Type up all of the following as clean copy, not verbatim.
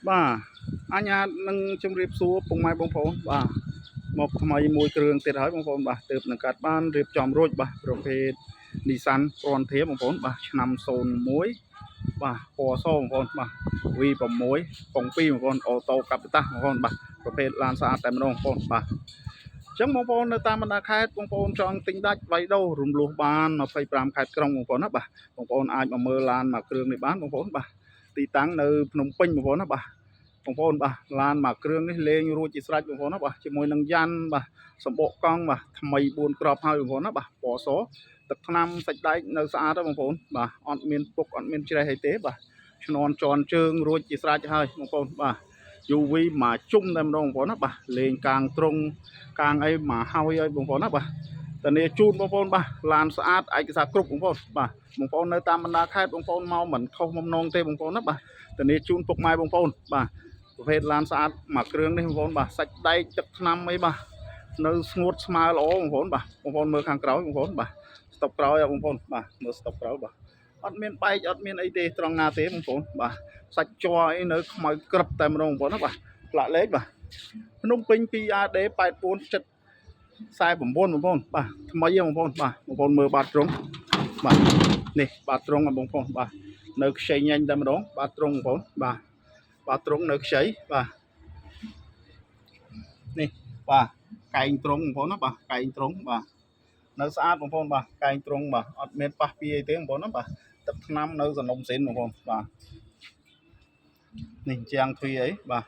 បាទអញ្ញាតនឹងជម្រាបសួរពុកម៉ែបងប្អូនបាទមកថ្មីមួយគ្រឿងទៀតហើយបងប្អូនបាទទើបនឹងកាត់បានរៀបចំរួចបាទប្រភេទ Nissan Frontier បងប្អូនបាទឆ្នាំ01បាទពណ៌សបងប្អូនបាទ V6 ប៉ុង2បងប្អូនអូតូកាប់តាស់បងប្អូនបាទប្រភេទឡានស្អាតតែម្ដងបងប្អូនបាទអញ្ចឹងបងប្អូននៅតាមបណ្ដាខេត្តបងប្អូនចង់ទិញដាច់វាយដូររំលោះបាន25ខេត្តក្រុងបងប្អូនណាបាទបងប្អូនអាចមកមើលឡានមួយគ្រឿងនេះបានបងប្អូនបាទទីតាំងនៅភ្នំពេញបងប្អូនណាបាទ បងប្អូនបាទឡានមួយគ្រឿងនេះលេងរួចជាស្រេចបងប្អូនណាបាទជាមួយនឹងយ៉ាន់បាទសម្បកកង់បាទថ្មី4គ្រាប់ហើយបងប្អូនណាបាទពណ៌សទឹកថ្នាំសាច់ដែកនៅស្អាតហើយបងប្អូនបាទអត់មានពុកអត់មានច្រេះអីទេបាទឈ្នន់ជន់ជើងរួចជាស្រេចហើយបងប្អូនបាទ UV មកជុំតែម្ដងបងប្អូនណាបាទលេងកាងត្រង់កាងអីមកហើយហើយបងប្អូនណាបាទតានីជូនបងប្អូនបាទឡានស្អាតឯកសារគ្រប់បងប្អូនបាទបងប្អូននៅតាមបណ្ដាខេត្តបងប្អូនមកមិនខុសបំណងទេបងប្អូនណាបាទតានីជូនពុកម៉ែបងប្អូនបាទ ប្រភេទឡានស្អាតមួយគ្រឿងនេះបងប្អូនបាទសាច់ដែកទឹកថ្នាំអីបាទនៅស្ងួតស្មើល្អបងប្អូនបាទបងប្អូនមើលខាងក្រោយបងប្អូនបាទស្តុបក្រោយបងប្អូនបាទមើលស្តុបក្រោយបាទអត់មានបែកអត់មានអីទេត្រង់ណាទេបងប្អូនបាទសាច់ជ័រអីនៅខ្មៅក្រឹបតែម្ដងបងប្អូនណាបាទផ្លាកលេខបាទភ្នំពេញ 2AD 84 49បងប្អូនបាទថ្មីបងប្អូនបាទបងប្អូនមើលបាតត្រង់បាទនេះបាតត្រង់បងប្អូនបាទនៅខ្ចីញញតែម្ដងបាទត្រង់បងប្អូនបាទបាទត្រង់នៅខ្ចីបាទ នេះបាទកែងត្រង់បងប្អូនណាបាទកែងត្រង់បាទនៅស្អាតបងប្អូនបាទកែងត្រង់បាទអត់មានប៉ះពីអីទេបងប្អូនណាបាទទឹកថ្នាំនៅសនំសិនបងប្អូនបាទនេះជាងទ្វារអីបាទ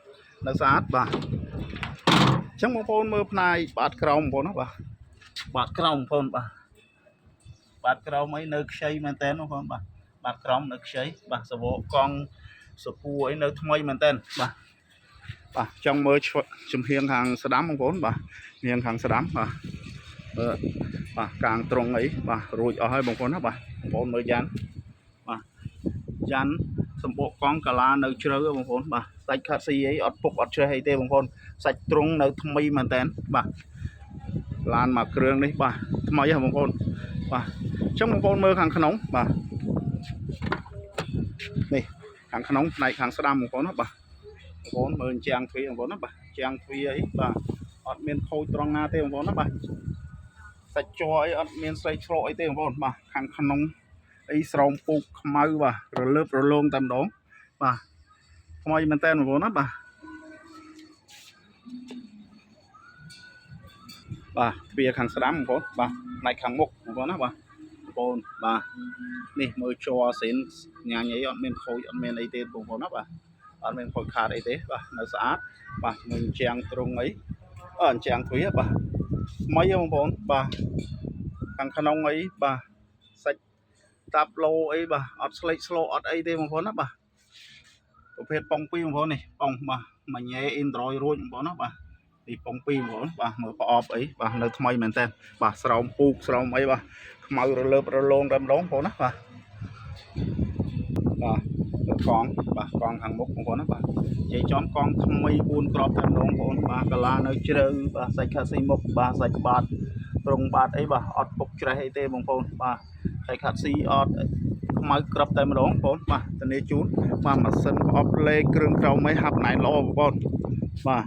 នៅស្អាតបាទអញ្ចឹងបងប្អូនមើលផ្នែកបាតក្រោមបងប្អូនណាបាទបាតក្រោមបងប្អូនបាទបាតក្រោមអីនៅខ្ចីមែនតើបងប្អូនបាទបាតក្រោមនៅខ្ចីបាទសវកកង់សពួអីនៅថ្មីមែនតើបាទបាទចង់មើលចំហៀងខាងស្ដាំបងប្អូនបាទហៀងខាងស្ដាំបាទមើលបាទកាងត្រង់អីបាទរួចអស់ហើយបងប្អូនណាបាទបងប្អូនមើលយ៉ាន់បាទយ៉ាន់សម្បកកង់កាឡានៅជ្រៅបងប្អូនបាទសាច់ខាត់ស៊ីអីអត់ពុកអត់ច្រេះអីទេបងប្អូនសាច់ត្រង់នៅថ្មីមែនតើបាទឡានមួយគ្រឿងនេះបាទថ្មីហ៎បងប្អូនបាទអញ្ចឹងបងប្អូនមើលខាងក្នុងបាទនេះខាងក្នុងផ្នែកខាងស្ដាំបងប្អូនណាបាទ បងប្អូនមើលជាងទ្វារបងប្អូនណាបាទជាងទ្វារអីបាទអត់មានខូចត្រង់ណាទេបងប្អូនណាបាទសាច់ជ័រអីអត់មានស្រីឆ្លក់អីទេបងប្អូនបាទខាងក្នុងអីស្រោមពូកខ្មៅបាទរលើបរលោងតែម្ដងបាទថ្មីមែនតើបងប្អូនណាបាទបាទទ្វារខាងស្ដាំបងប្អូនបាទផ្នែកខាងមុខបងប្អូនណាបាទបងប្អូនបាទនេះមើលជ័រសិនញ៉ាញ់អីអត់មានខូចអត់មានអីទេបងប្អូនណាបាទអត់មានខូចខាតអីទេបាទនៅស្អាតបាទជាមួយជាងទ្រង់អីអឺអញ្ចឹងទ្វារបាទថ្មីហ៎បងប្អូនបាទខាងក្នុងអីបាទសាច់តាប់ឡូអីបាទអត់ស្លេកស្លោអត់អីទេបងប្អូនណាបាទប្រភេទប៉ុង2បងប្អូននេះប៉ុងបាទមួយញ៉ែ Android រួចបងប្អូនណាបាទនេះប៉ុង2បងប្អូនបាទមើលប្រអប់អីបាទនៅថ្មីមែនតើបាទស្រោមពូកស្រោមអីបាទខ្មៅរលើបរលោងតែម្ដងបងប្អូនណាបាទបាទមើលកង់បាទកង់ខាងមុខបងប្អូនណាបាទនិយាយចំកង់ថ្មី4គ្រាប់តែម្ដងបងប្អូនបាទកាឡានៅជ្រៅបាទសាច់ខាត់ស៊ីមុខបាទសាច់បាតត្រង់បាតអីបាទអត់ពុកច្រេះអីទេបងប្អូនបាទសាច់ខាត់ស៊ីអត់ខ្មៅក្របតែម្ដងបងប្អូនបាទធានាជូនបាទម៉ាស៊ីនប្រអប់លេខគ្រឿងក្រោមអីហាប់ណែនល្អបងប្អូនបាទ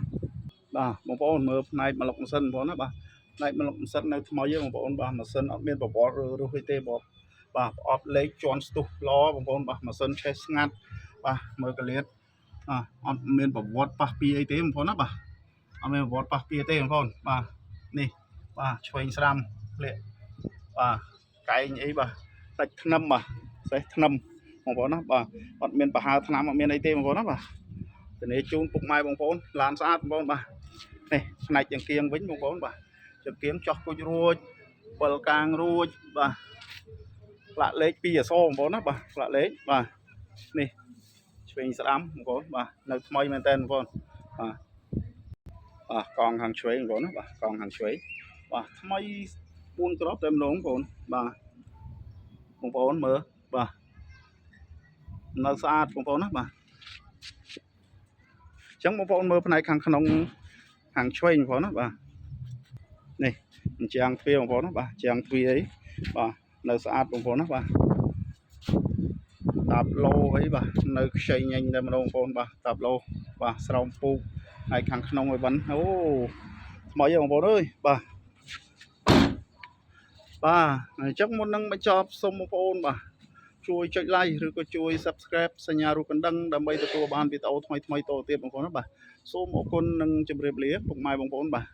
បាទបងប្អូនមើលផ្នែកម្លុកម៉ាស៊ីនបងប្អូនណាបាទផ្នែកម្លុកម៉ាស៊ីននៅថ្មីទេបងប្អូនបាទម៉ាស៊ីនអត់មានប្រវត្តិរុះអីទេបងបាទប្រអប់លេខជន់ស្ទុះល្អបងប្អូនបាទម៉ាស៊ីនឆេះស្ងាត់បាទមើលកលៀតអអត់មានប្រវត្តិប៉ះពីអីទេបងប្អូនណាបាទអត់មានប្រវត្តិប៉ះពីទេបងប្អូនបាទនេះបាទឆ្វេងស្រាំធ្លាក់បាទកែងអីបាទសាច់ថ្នឹមបាទសេះថ្នឹមបងប្អូនណាបាទអត់មានប្រហើថ្នាំអត់មានអីទេបងប្អូនណាបាទធានាជូនពុកម៉ែបងប្អូនឡានស្អាតបងប្អូនបាទនេះផ្នែកចង្គៀងវិញបងប្អូនបាទចង្គៀងចោះគុជរួចពិលកាងរួចបាទផ្លាកលេខ2អក្សរបងប្អូនណាបាទផ្លាកលេខបាទនេះឆ្វេងស្ដាំបងប្អូនបាទនៅថ្មីមែនតើបងប្អូនបាទបាទកង់ខាងឆ្វេងបងប្អូនណាបាទកង់ខាងឆ្វេងបាទថ្មី4គ្រាប់តែម្ដងបងប្អូនបាទបងប្អូនមើលបាទនៅស្អាតបងប្អូនណាបាទអញ្ចឹងបងប្អូនមើលផ្នែកខាងក្នុងខាងឆ្វេងបងប្អូនណាបាទនេះអញ្ចឹងទ្វារបងប្អូនណាបាទជាងទ្វារអីបាទនៅស្អាតបងប្អូនណាបាទតាប់ឡូអីបាទនៅខ្ចីញញតែម្ដងបងប្អូនបាទតាប់ឡូ បាទស្រោមពូកហើយខាងក្នុងឲ្យបានអូថ្មីហ៎បងប្អូនអើយបាទបាទអញ្ចឹងមុននឹងបញ្ចប់សូមបងប្អូនបាទជួយចុច like ឬក៏ជួយ Subscribe សញ្ញារូបកណ្ដឹងដើម្បីទទួលបានវីដេអូថ្មីៗតទៅទៀតបងប្អូនណាបាទសូមអរគុណនិងជម្រាបលាពុកម៉ែបងប្អូនបាទ។